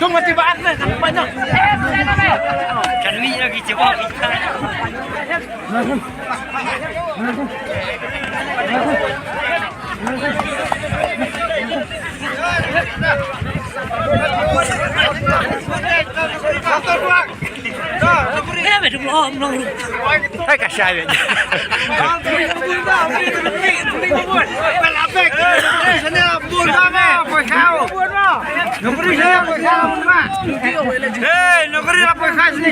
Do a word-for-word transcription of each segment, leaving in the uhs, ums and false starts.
Tung mati baat na, kan banyak. Kan mi lagi cepat. Hai ka shai. Hey, nokri la paisa sini.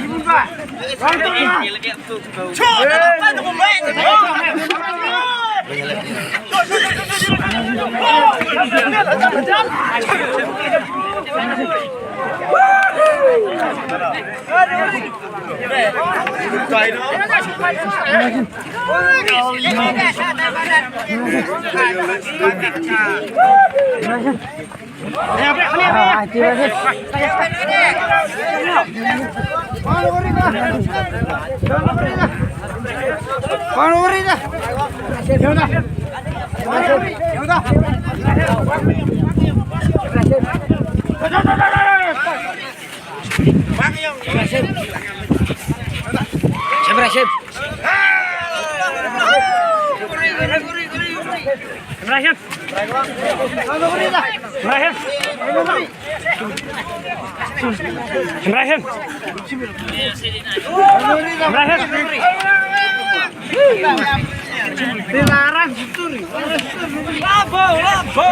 Ibrahim. Ibrahim. Ibrahim. Ibrahim. Dilarang suturi. Labo, labo.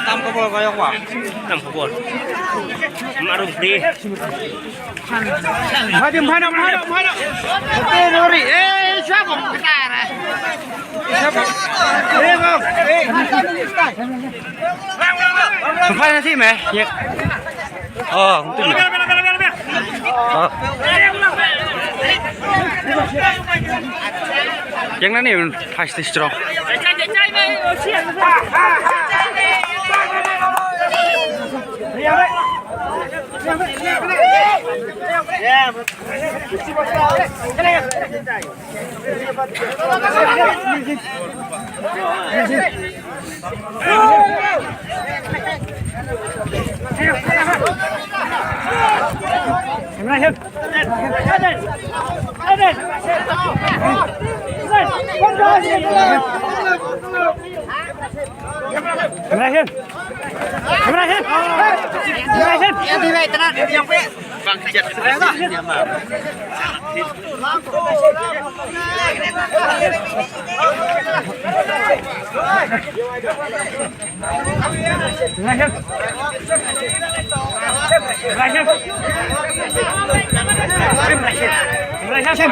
Tam kabor koyok wa. Tam kabor. Marum free. Hadim, hadim, hadim, hadim. Oke, Nuri. Eh, siapa? Bentar, eh. Siapa? Eh, Bang. Eh. Sampai nasi meh. Ya. Oh, betul. Oh. Yang mana ni? Pasti strong. Ibrahim. Ibrahim. Ibrahim. Ibrahim. Ibrahim. Ibrahim.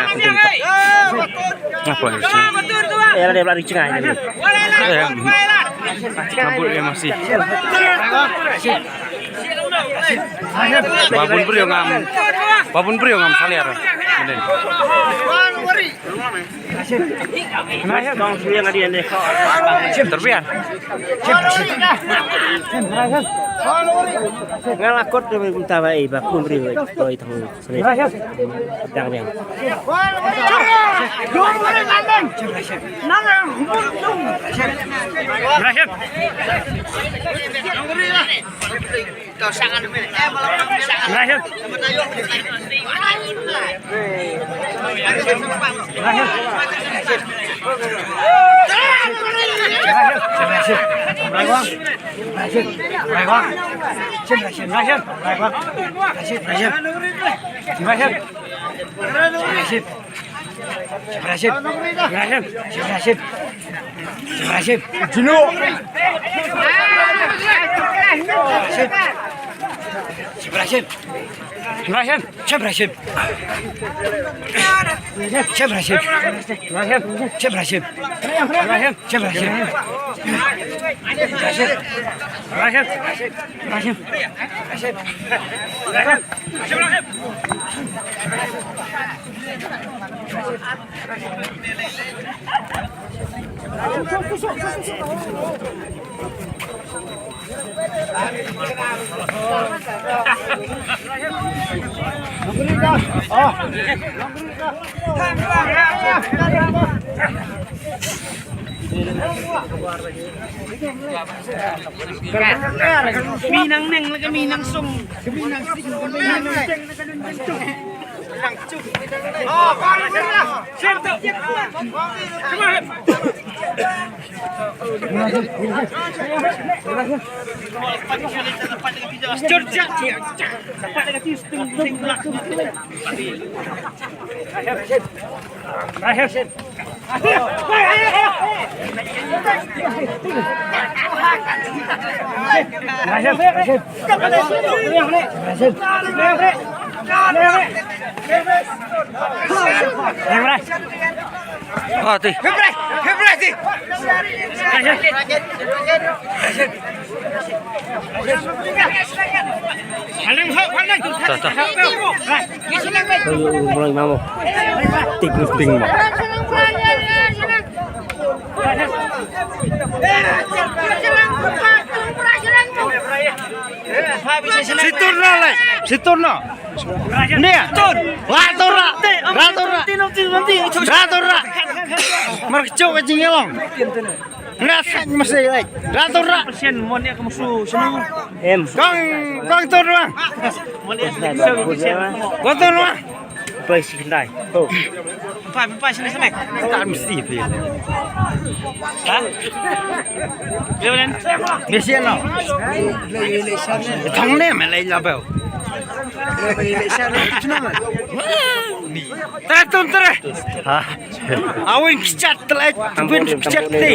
nga kyntu. Ngapa? Eh, ada belah di cengah ini. Eh, kabut dia masih. Babun briew ngam. Babun briew ngam saliar. Benin. Terbiar. Nga la kot de mynta ba i ba kum ri ba i thong sini. Dang dang. Rashid. Rashid. Rashid. Rashid. Julu. Rashid. Rashid. Rashid. Rashid. Rashid. Rashid. Rashid. Rashid. Rashid. Rashid. Rashid. Rashid. Minang neng lagi minang sung. Situr na le, situr na. Ni. Situr. Ratur ra. Ratur ra. Ratur ra. Mar kecuk ka jingyalong. Nga sat masih lagi. Ratur ra. Persen mon ya kamu su senu. Em. Kong, kong tur ra. Mon ya kamu su persen. Kong tur ra. Play si kendai. Pai, pai sini sini. Tak mesti pi. Ha? Dia mana? Biasa no. Thong ne me lai la bel. Tre tun tre. Ha. Awin kichat tre, win kichat te.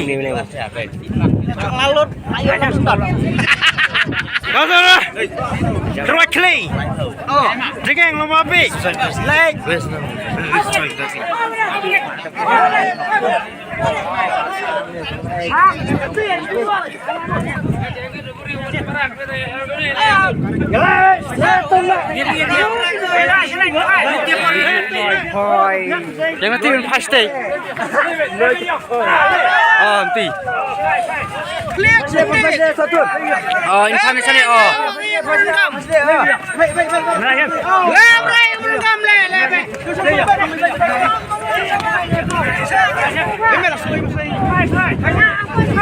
Lalut, ayo lalut. Tara! Tara kli! Jigeng lo mapi! Lek! Hoi. Yang nanti pas deh. Oh, nanti. Oh, ini sana, sana, oh.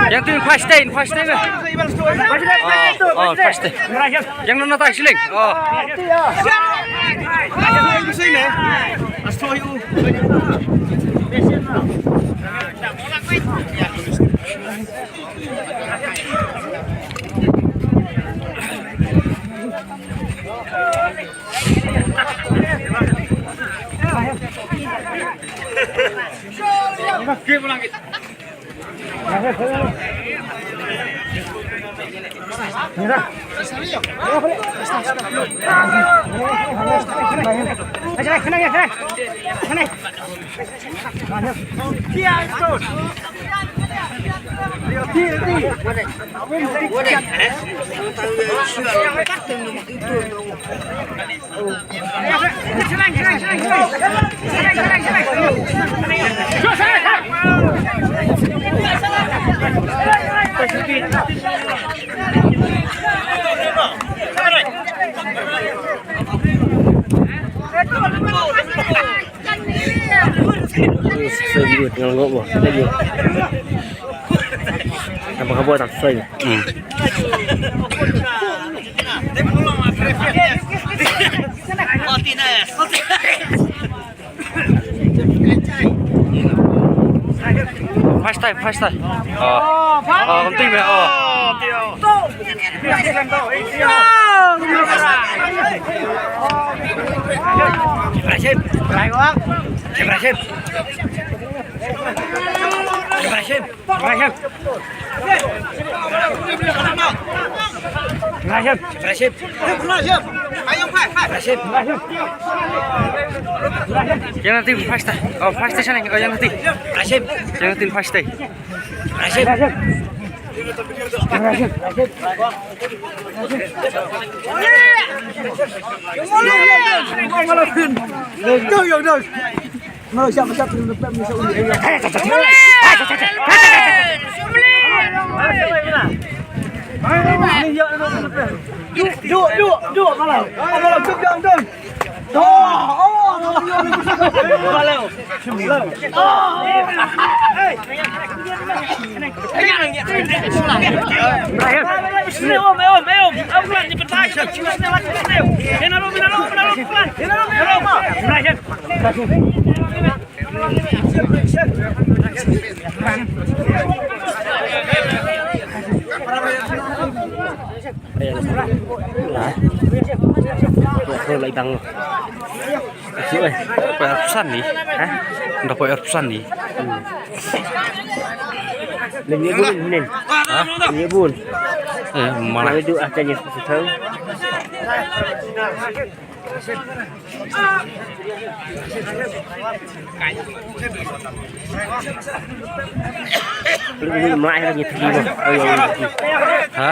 Yang tu pas deh, pas deh. Oh, oh, pas deh. Yang nona tak siling. Oh. Soi juga tinggal ngop bah. Lagi. Apa khabar tak soi? Hmm. First time, first time. Oh. Oh, công ty mày. Oh. Ibrahim. Ibrahim. Ibrahim. Ibrahim. Ibrahim. Ibrahim. Ibrahim. Yang nanti first time. Oh, first time sana. Oh, yang nanti. Ibrahim. Yang nanti first time. Ibrahim. Ibrahim. Ibrahim. Duk, duk, duk, duk, malam. Malam, duk, duk, duk. Oh, oh, malam. Ibrahim. Sini, Om, Om, Om. Aku lagi bertanya. Sini, sini, sini. Sini, Om, Om, Om. Ibrahim. Lai bang. Poi arphew san ni. Ha? Ynda poi arphew san ni. Lem ïa bun, nen. Ha? Lem ïa bun. Eh, mana? Lem ïa bun, ah, tanya. Lu ni mai lagi terima. Oh, ya, ya. Ha?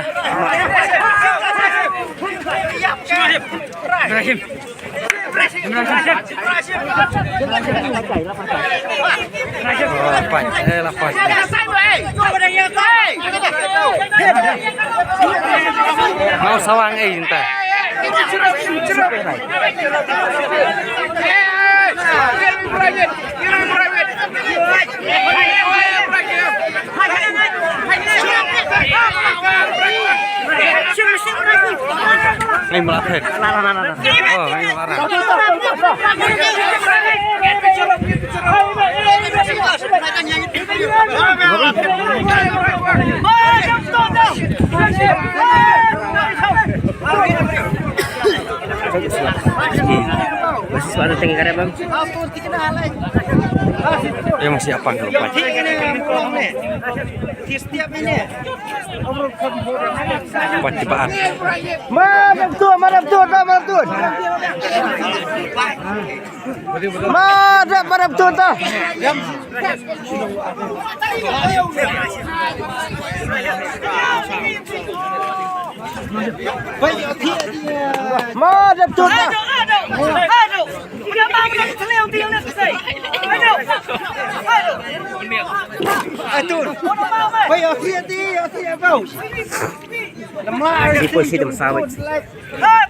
Ibrahim. Ibrahim. Lapan. Eh, lapan. Mau sawang, eh, entah. Ngai mlaphet. Oh, ngai mlaphet. Masih suara tengah karya, Bang. Yang masih apa kalau pan? Pan di bahan. Madam Tun, Madam Tun, Madam Tun. Madam, Madam Tun ta. Madam Tun ta.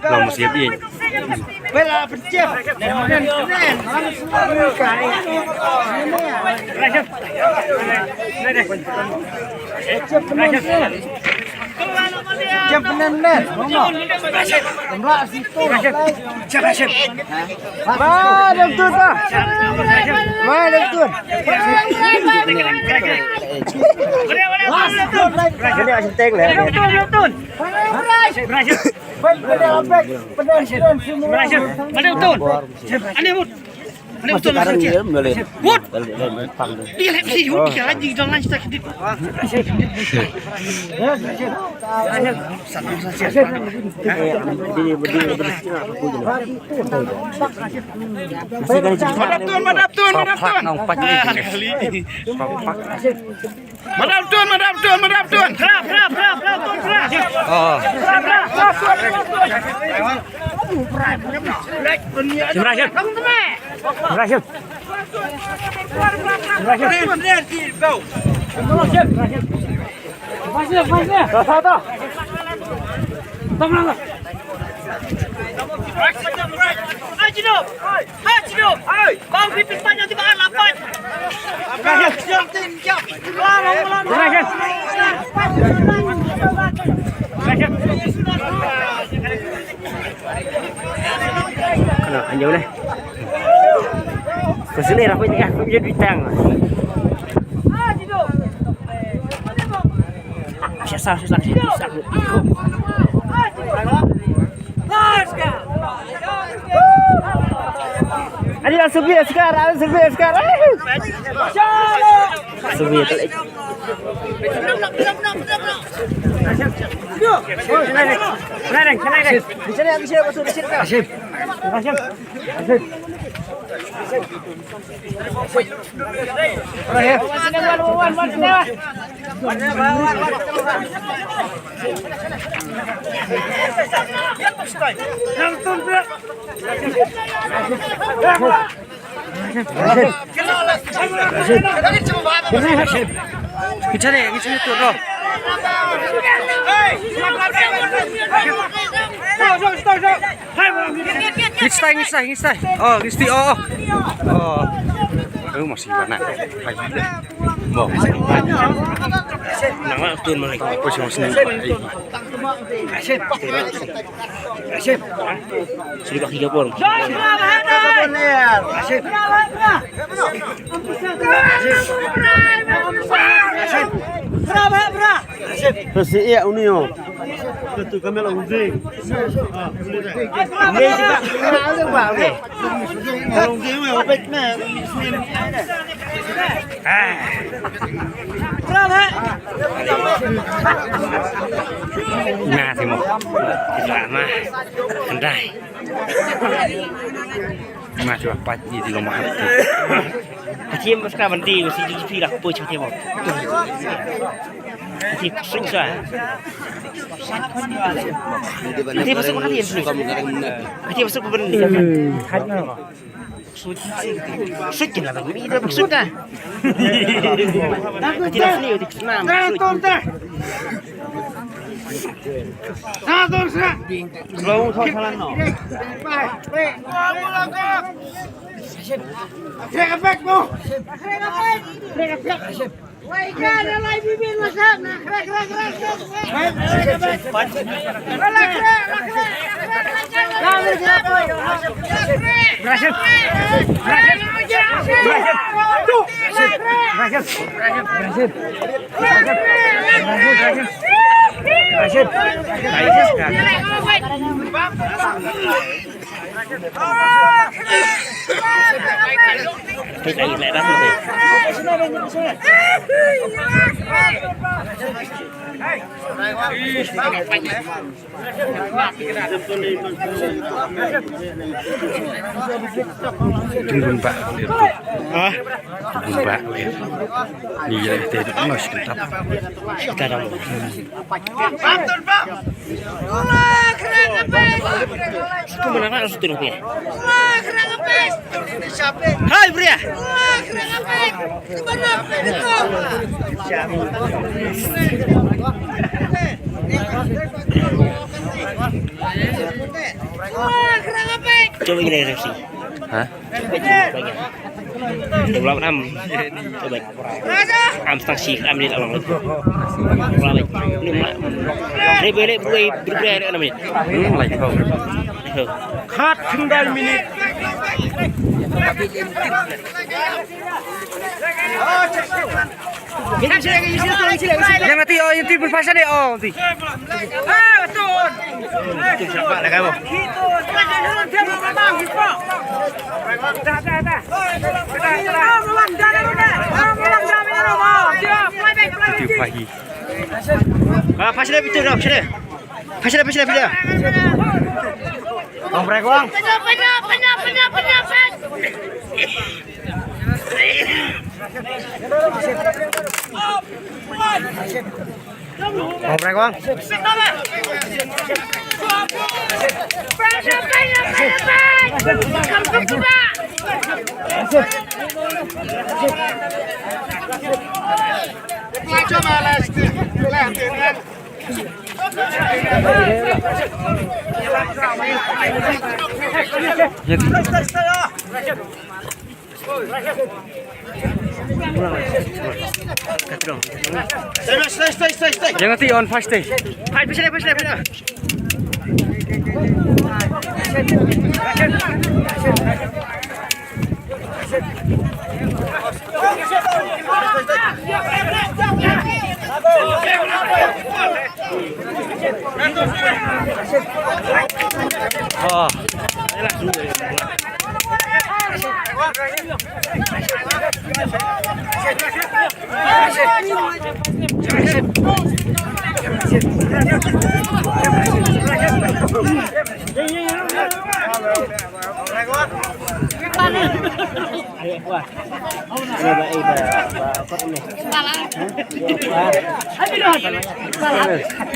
Long mesti bih. Madam Tun ta. Madam Tun. Madam Tun. Ani mut. Ani mut. Mut. Dia lagi, dia lagi dalam kita. Madam Tun, Madam Tun, Madam Tun. Madam Tun, Madam Tun, Madam Tun. Pra, pra, pra, pra, Tun, pra. Oh. Pra, pra. Ibrahim. Ibrahim. Ibrahim. Ibrahim. Bang pipin panjang tiba lapan. Kena anjau leh. Kesini rapat ni kan, dia duit tang. Siasa, siasa, siasa. Ani langsung dia sekarang, langsung dia sekarang. Langsung dia telik. Di sini, di sini, masuk di sini. Hasim. Hasim. Hasim. Ngi stai, ngi stai, ngi stai. Oh, ngi stai, oh, oh. Oh. Aduh, masih banyak. Hai. Bo. Nang lah, Tun, mai. Apa sih, masih? Sini kaki dapur. Terus iya, uni, oh. Betul, kami lah uni. Uni juga. Uni, uni, uni. Nah, Timo. Kita mah. Andai. Mah, coba pat di, di rumah. Hakim bas ka ban ti, si ji pi lah, poi, coba, Timo. Hakim, sing sa. Hakim, masuk, Hakim, sini. Hakim, masuk, Hakim. Sut kin la bang mi da sut da. Kita sini di sana. Sut. Kalau mau salah no. Break a back mo. Break a back. Tunggun ba. Ha? Tunggun ba. Ni ya te no sekejap. Sekarang. Situ mana nak situ rupiah? Hai pria. Cuba gini reaksi. Hah? Dua belas enam. Coba. Am stang shi, am ni awang. Dua belas. Ni ma. Ni boleh buai berubah ni enam minit. Hmm, lai kau. Khat khyndai minit. Ïa nga ti, oh, ïa nga ti pun pasal deh, oh, ti. Ti pahi. Ah, pasal deh, pintu dah, pasal deh. Pasal deh, pasal deh, pasal deh. Bang Brai Kuang. Bang Brai Kuang. Jangan ti on fast deh. Hai, pisa deh, pisa deh, pisa.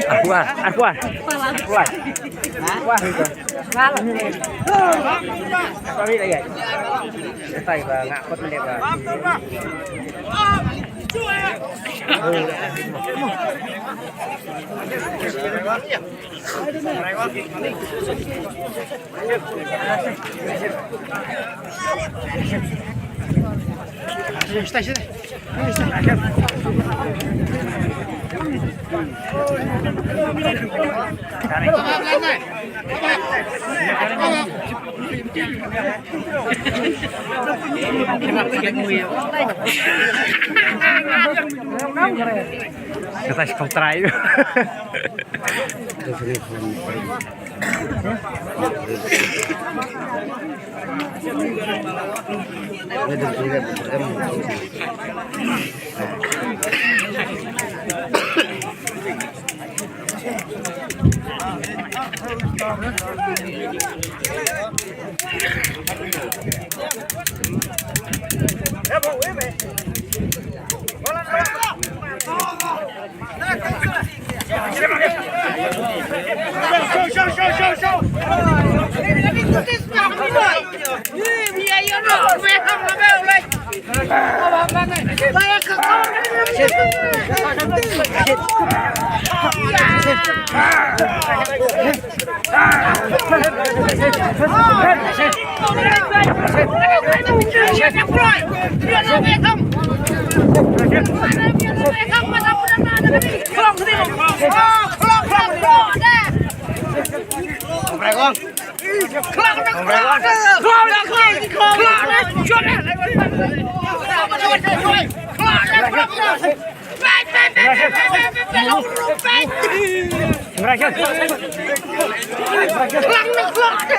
Arphuan, arphuan. Arphuan. Arphuan. Sorry, ba nga kot mende ba. Kata si kau try.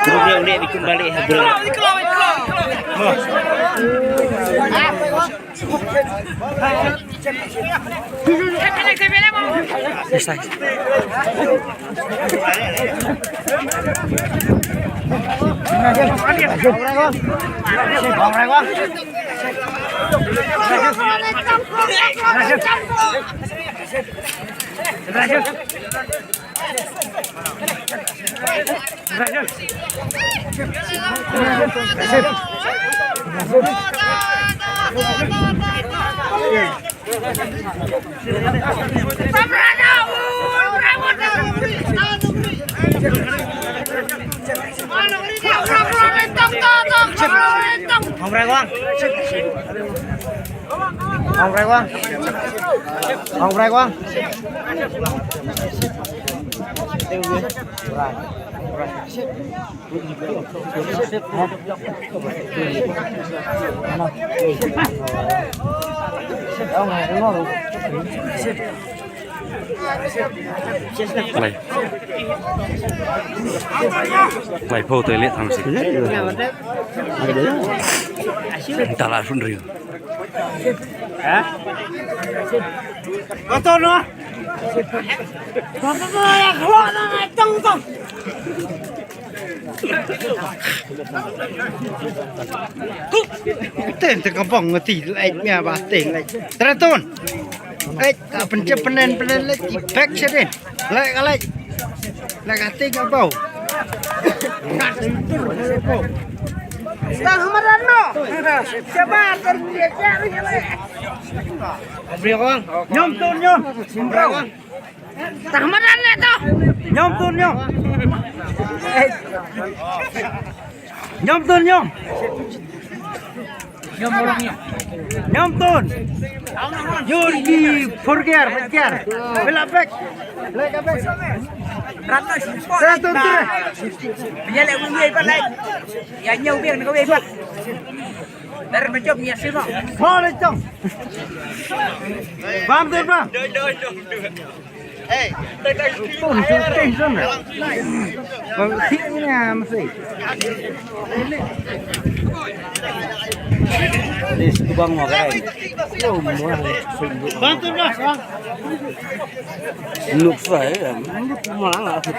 Terus dia boleh bikin balik ha gol. Hong Rai Wang. Hong Rai Wang. Hong Rai Wang. Lai. Lai pho te le thang si. Ta la sun riu. Ha? Betul no. Betul no ya kalau na tong tong. Ten te kampong ngati lai mia ba teng lai. Tratun. Ai ka penche penen penen lai ti pek sedin. Lai ka lai. Lai ka ti ka bau. Tang hamaran no. Coba terbiasa lai. Nyom tun nyom. Tah madan le to. Nyom tun nyom. Nyom tun nyom. Nyom tun. Yur ki furger, furger. Bela bek. Bela bek. Seratus tu. Ya le wei pat le. Ya nyau biar nak wei pat. Dar macam ya sih bang. Boleh cong. Bam tu bam. Pun tu tu sana. Bang sini ya masih. Ni kubang mau kan. Bam tu bam. Nuk sai. Nuk malang aku.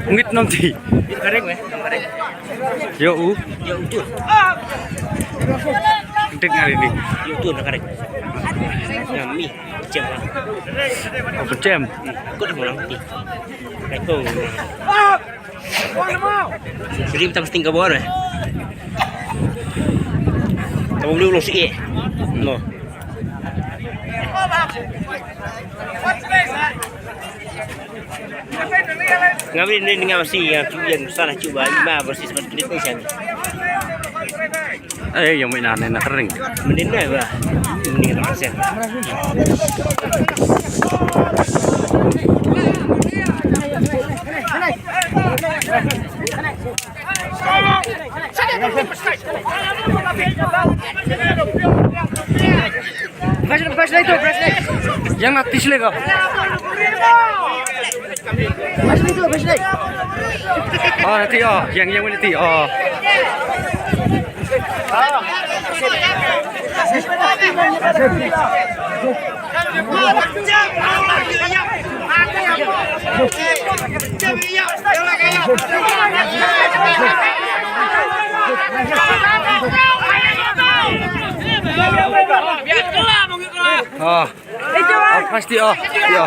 Ngit nam ti. Yo u. Yo u tu. Dek ngari ni. Yo u tu nak kare. Yang mi. Pecem. Pecem. Kau dah pulang ti. Kau. Jadi kita mesti kabur eh. Kamu boleh ulang sikit. No. Ngam ni dengan mesti yang tu yang sana cuba lima versus empat menit ni sana. Eh, yang main aneh nak kering. Mending dah bah. Mending dah sen. Yang nak tis lagi. Oh, nanti oh, yang yang nanti oh. Ah. Ah, pasti ah. Ya.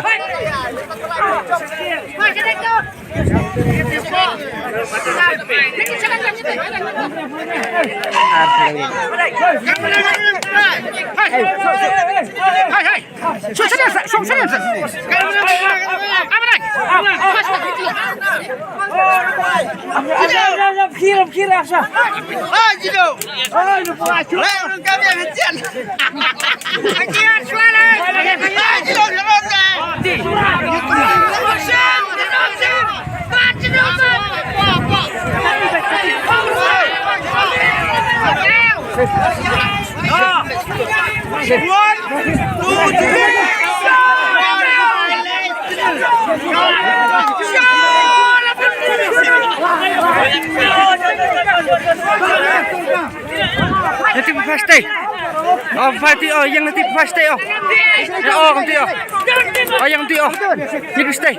Nanti first day. Oh, first day, oh, yang nanti first day, oh. Ya, oh, nanti, oh. Oh, yang nanti, oh. Yang first day.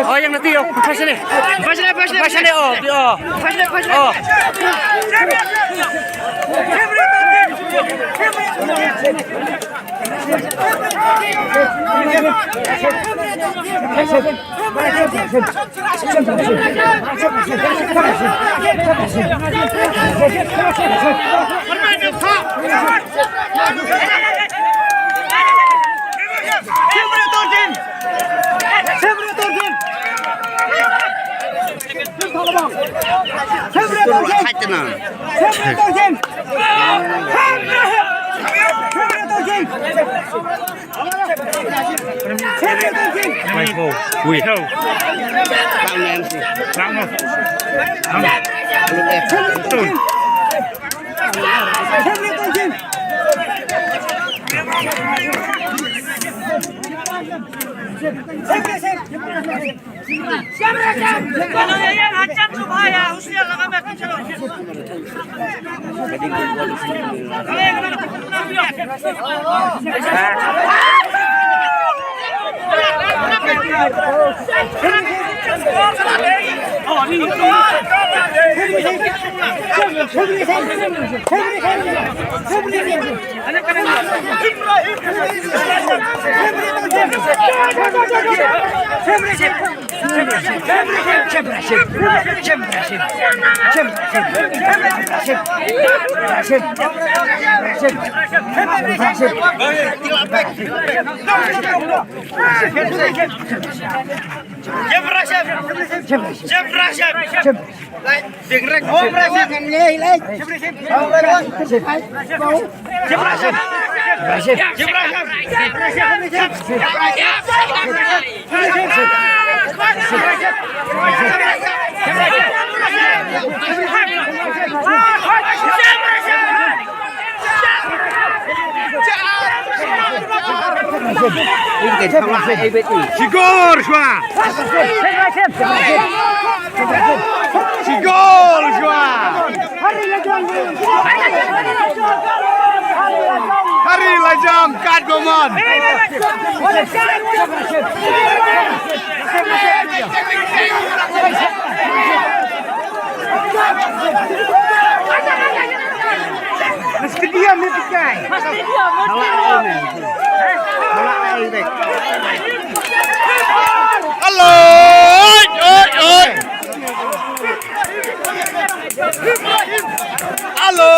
Oh, yang nanti, oh, pasal ni. Pasal ni, pasal ni. Pasal ni, oh, oh. Pasal ni, pasal ni. Oh. Shigor shuwa. Shigor shuwa. Hari lajong kat gomon. Mesti diam ni, bukan. Mesti diam, mesti diam. Hello! Oi, oi, oi! Hello!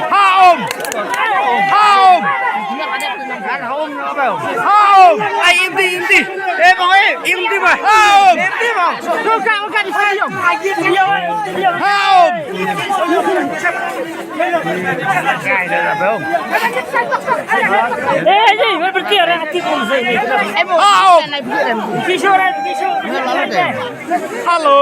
Ha, Om! Ha, Om! Ha, Om! Ai, im ti, im ti. Eh, bang, eh. Im ti, bang. Ha, Om! Im ti, bang. Buka, buka di stadium. Ha, Om! Eh, eh, eh, berhenti, orang aktif pun saya. Ha, Om! Kisah, orang kisah. Hello.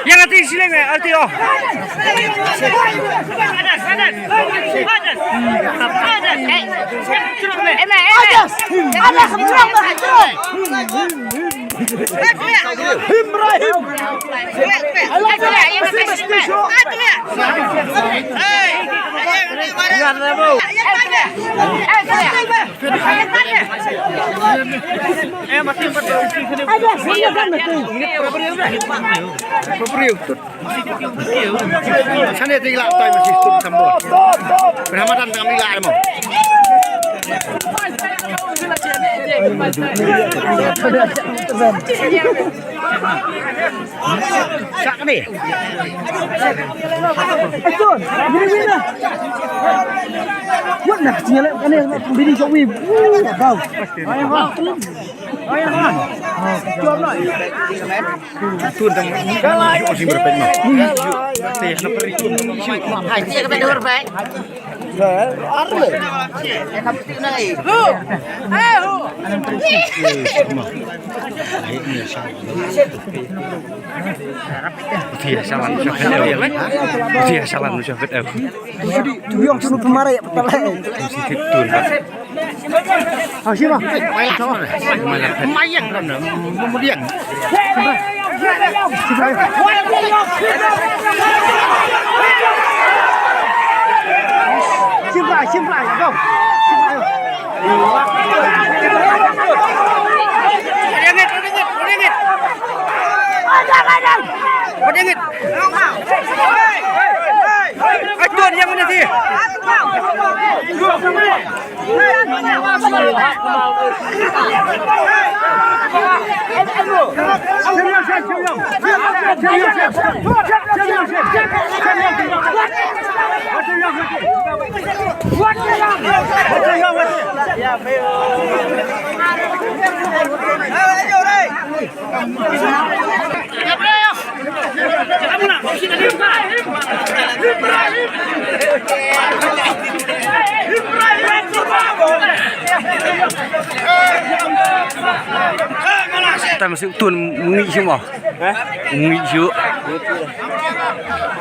Yang arti siling eh, arti oh. Anas, Anas, Anas, Anas, Ibrahim. Sane te la tai masi tu tambor. Berhamatan dengan mila mo. Sak ni. Ayo, ni ni na. Wah, nak tinggal ni, ni bini jauh. Bau. Bau. Tun tang. Masih berapa ni? Hai, dia kata dia berapa? Arle. Hu. Eh, hu. Dia salah, dia salah. Dia salah. Jadi, tu yang tu pemarai ya, betul lah. Mesti tip tun. Ah, sima. Mayang kan, kemudian. Sima, sima, go. Sima, ayo. Ringit, ringit, ringit. Ringit. Ayo, yang mana sih? Tam suk tun ngi shu mo. Ha? Ngi shu.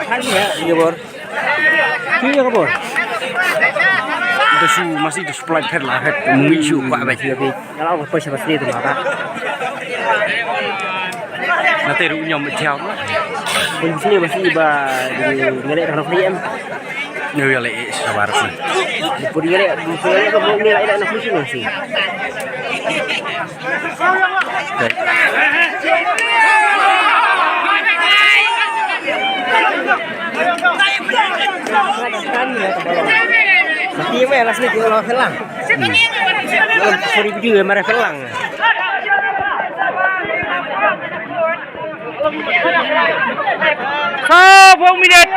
Kan ya, iya bor. Iya ka bor. Da shu masih da shu pelajar lah, ngi shu kwa ba. Iya bi. Kalau apa sih pasti itu maka. Nanti ru nyom jauh. Pun sini masih ba di ngelek kan aku em. Nyo ya le sabar. Pun ngelek, pun ngelek ko ngelek na sini masih. Mati me last ni ko la felang. Sorry, video mara felang. Sepuluh minit.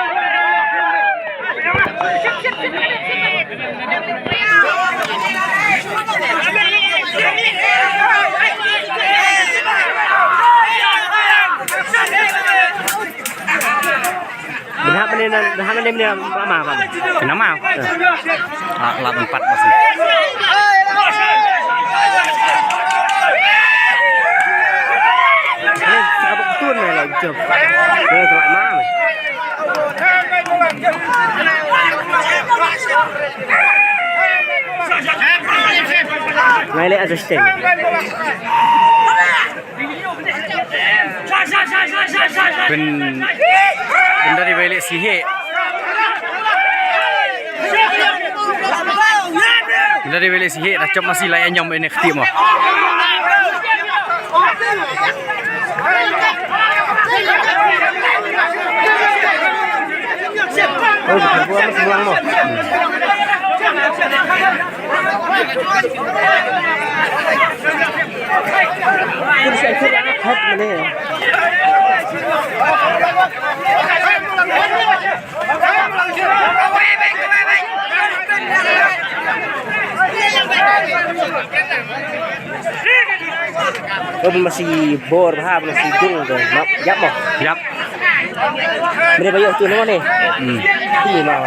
Hap mane nan, hap mane mane ma ma ma. Kena ma. Ah, laban pat masih. Ni, siapa betul ni lah, jom. Ni, kelak ma. Ngai leh assistant. Pyn, pyn da dei ba leh sihi. Pyn da dei ba leh sihi, da chop masi lai anyam ine khti mo. Oh, buat apa semua mo? Oh, masih bor, ha, masih jung tu. Map, jap mo. Jap. Mene ba ïoh tu nama ni? Hmm. Ini mah.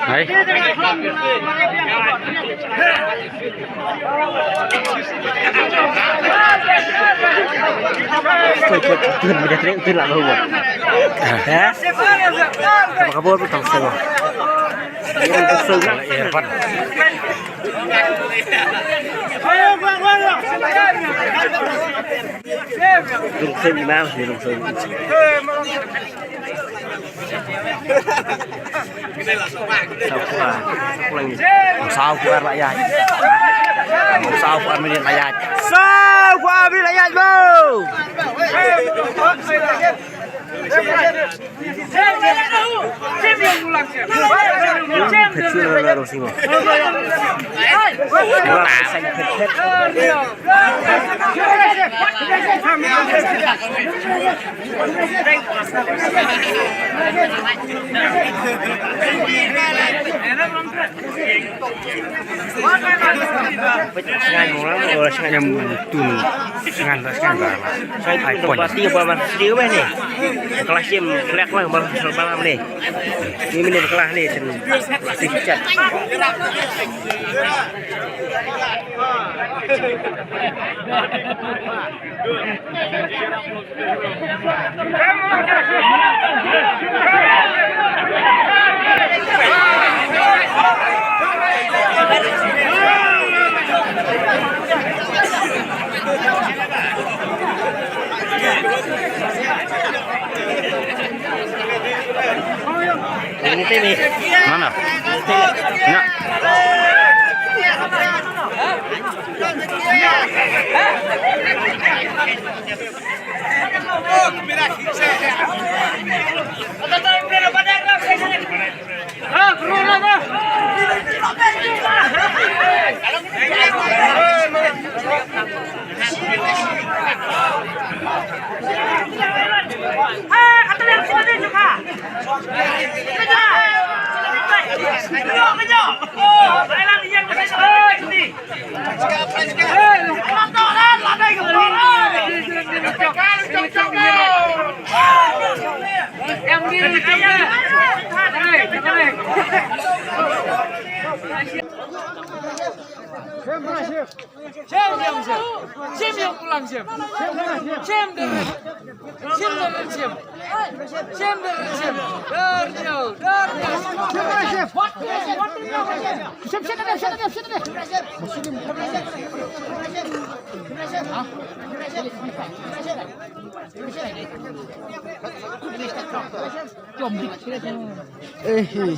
Hai. Tua, tua, tua, tua, tua, tua, tua, tua, tua. Ha? Apa kabar, Bang? Tang selo. Iya, tang selo. Iya, Bang. Rung selo, Imam, rung selo. Saw pua. Saw pua la ïaid. Saw pua minit la ïaid. Saw pua minit la ïaid, bro. Sngewbha mo lang, ora sngewbha mo tun. Sngewbha, sngewbha. Ai pon. Pati ba man sdi weh ni. Kelas sim, kelas kelas ba ba ni. Ni mini kelas ni sen. Pati chat. Mana? Nya. Shem, shem, shem. Shem ïa u lang shem. Shem de. Shem de shem. Shem de shem. Dar jauh, dar jauh. Shem, shem, shem, shem, shem. Eh, eh.